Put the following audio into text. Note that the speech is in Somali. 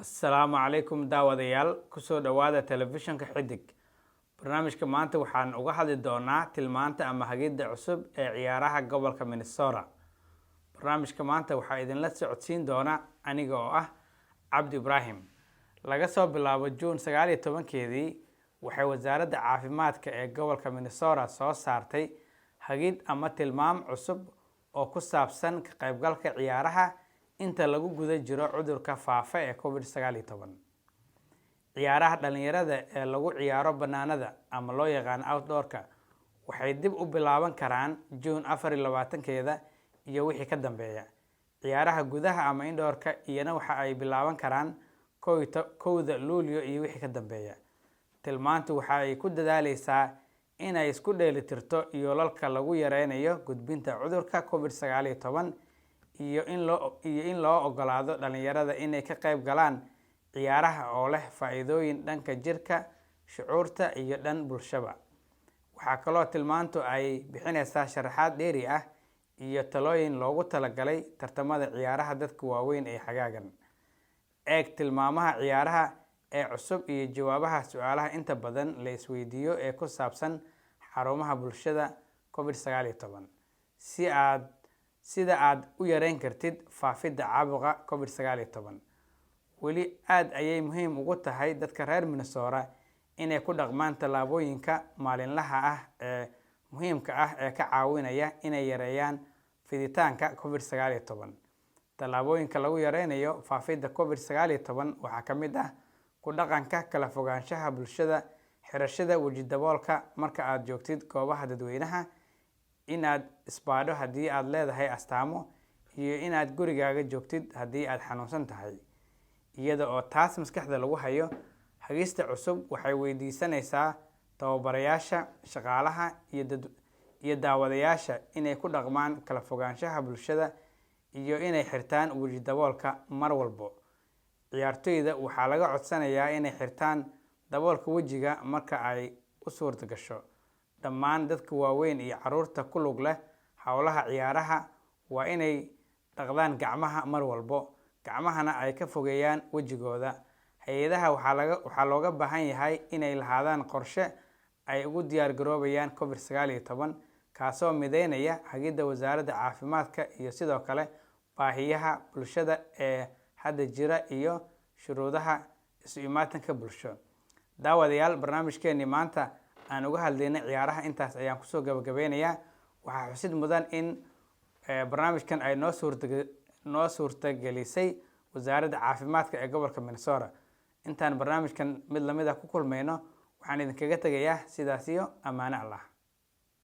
Asalaamu calaykum daawadayaal, kusoo dhowaada Telefishinka Xidig. Barnaamijka maanta waxaan uga hadli doonaa tilmaanta ama hagidda cusub ee ciyaaraha gobolka Minnesota. Barnaamijka maanta waxaa idinla socodsiin doona aniga oo ah Cabdi Ibraahim. Laga soo bilaabo Juun 19-keedii, waxay Wasaaradda Caafimaadka ee gobolka Minnesota soo saartay hagid ama tilmaam cusub oo ku saabsan ka qaybgalka ciyaaraha inta lagu guda jiro cudurka faafa ee COVID-19. Ciyaaraha dhalinyarada ee lagu ciyaaro banaanada ama loo yaqaan outdoorka waxay dib u bilaaban karaan Juun 24-keeda iyo wixii ka dambeeya. Ciyaaraha gudaha ama indoorka iyana waxa ay bilaaban karaan 1-da Luulyo iyo wixii ka dambeeya. Tilmaantu waxa ay ku dadaaleysaa inay isku dheelitirto yoolalka lagu yareynayo gudbinta cudurka COVID-19 iyo in loo ogolaado dhalinyarada inay ka qayb galaan ciyaaraha oo leh faa-iidooyin dhanka jirka, shucuurta iyo dhan bulshaba. Waxaa kaloo tilmaantu ay bixineysaa sharaxaad dheeri ah iyo talooyin loogu talagalay tartamada ciyaaraha dadka waaweyn ee xagaagan. Eeg tilmaamaha ciyaaraha ee cusub iyo jawaabaha su-aalaha inta badan la isweydiiyo ee ku saabsan xarumaha bulshada COVID-19, si aad sida aad u yareyn kartid faafidda caabuqa COVID-19. Weli aada ayay muhiim ugu tahay dadka reer Minnesota inay ku dhaqmaan tallaabooyinka maalinlaha ah ee muhiimka ah ee ka caawinaya inay yareeyaan fiditaanka COVID-19. Tallaabooyinka lagu yareynayo faafidda COVID-19 waxaa ka mid ah ku dhaqanka kala fogaanshaha bulshada, xirashada weji daboolka marka aad joogtid goobaha dadweynaha, inaad isbaadho haddii aad leedahay astaamo, iyo inaad gurigaaga joogtid haddii aad xanuunsan tahay. Iyada oo taas maskaxda lagu hayo, hagista cusub waxay weydiisanaysaa tababarayaasha, shaqaalaha iyo daawadayaasha inay ku dhaqmaan kala fogaanshaha bulshada iyo inay xirtaan weji daboolka mar walbo. Ciyaartoyda waxaa laga codsanayaa inay xirtaan daboolka wejiga marka ay u suurta gasho. Dhammaan dadka waaweyn iyo caruurta ku lug leh howlaha ciyaaraha waa inay dhaqdaan gacmaha mar walbo, gacmahana ay ka fogeeyaan wejigooda. Hay-adaha waxaa looga baahan yahay inay lahaadaan qorshe ay ugu diyaar garoobayaan COVID-19, kaasoo mideynaya hagidda Wasaaradda Caafimaadka iyo sidoo kale baahiyaha bulshada ee hadda jira iyo shuruudaha isu imaatinka bulsho. Daawadayaal, barnaamijkeenii maanta aan uga hadlaynay ciyaaraha intaas ayaan kusoo gabagabeynayaa. Waxaa xusid mudan in barnaamijkan ay noo suurtagelisay Wasaaradda Caafimaadka ee gobolka Minnesota. Intaan barnaamijkan mid lamid ah ku kulmayno, waxaan idinkaga tegayaa sidaas iyo ammaano Allah.